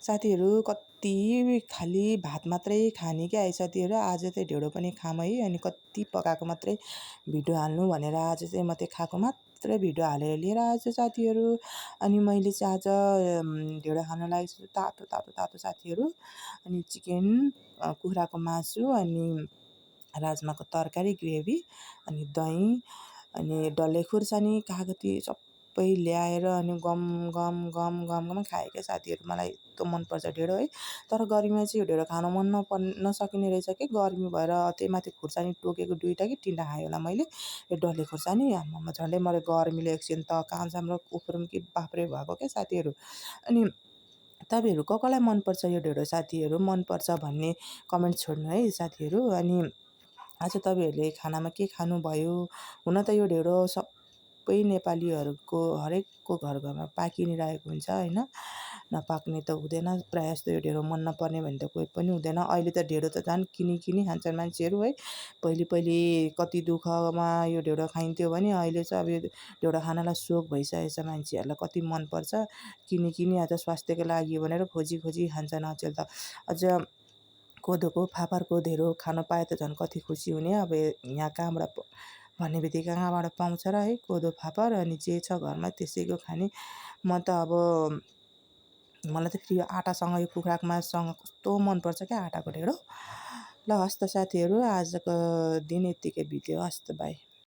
साथीहरू कति खालि भात मात्रै खाने क्या साथीहरू, आज चाहिँ ढेँडो पनि खाऊँ है। अनि कति पकाएको मात्रै भिडियो हाल्नु भनेर आज चाहिँ म त्यो खाएको मात्रै भिडियो हालेर लिएर आएछु साथीहरू। अनि मैले चाहिँ आज ढेँडो खान लागेको छु तातो तातो तातो साथीहरू। अनि चिकन, कुखुराको मासु, अनि राजमाको तरकारी ग्रेभी, अनि दही, अनि डल्ले खुर्सानी कागती सबै ल्याएर अनि गम गम गम गम गम खाएँ क्या साथीहरू। मलाई यस्तो मनपर्छ ढेँडो है। तर गर्मीमा चाहिँ यो ढेँडो खान नसकिने रहेछ कि, गर्मी भएर त्यही माथि खुर्सानी टोकेको 2टा कि 3टा खाएँ होला मैले यो डल्ले खुर्सानी। आम्मामा झन्डै मलाई गर्मीले एकछिन त काँचो हाम्रो उफ्रौँ कि बाफ्रे भएको क्या साथीहरू। अनि तपाईँहरू कसलाई मनपर्छ यो ढेँडो साथीहरू, मनपर्छ भन्ने कमेन्ट छोड्नु है साथीहरू। अनि आज तपाईँहरूले खानामा के खानुभयो? हुन त यो ढेँडो सबै नेपालीहरूको हरेकको घर घरमा पाकि नै रहेको हुन्छ होइन, नपाक्ने त हुँदैन। प्रायः जस्तो यो ढेँडो मन नपर्ने भने त कोही पनि हुँदैन। अहिले त ढेँडो त झन् किनी खान्छन् मान्छेहरू है। पहिले कति दुःखमा यो ढेँडो खाइन्थ्यो भने अहिले चाहिँ अब यो ढेँडो खानलाई सोख भइसकेको छ मान्छेहरूलाई, कति मनपर्छ। किनी आज स्वास्थ्यको लागि भनेर खोजी खान्छन्। अचेल त अझ कोदोको फापरको ढेँडो खान पाए त झन् कति खुसी हुने। अब यहाँ कहाँबाट भन्ने बित्तिकै कहाँबाट पाउँछ र है कोदो फापर। अनि जे छ घरमा त्यसैको खाने। म त अब मलाई त फेरि यो आटासँग यो कुखुराको मासुसँग कस्तो मनपर्छ क्या आटाको ढेँडो। ल हस् त साथीहरू, आजको दिन यत्तिकै बित्यो। हस् त, बाई।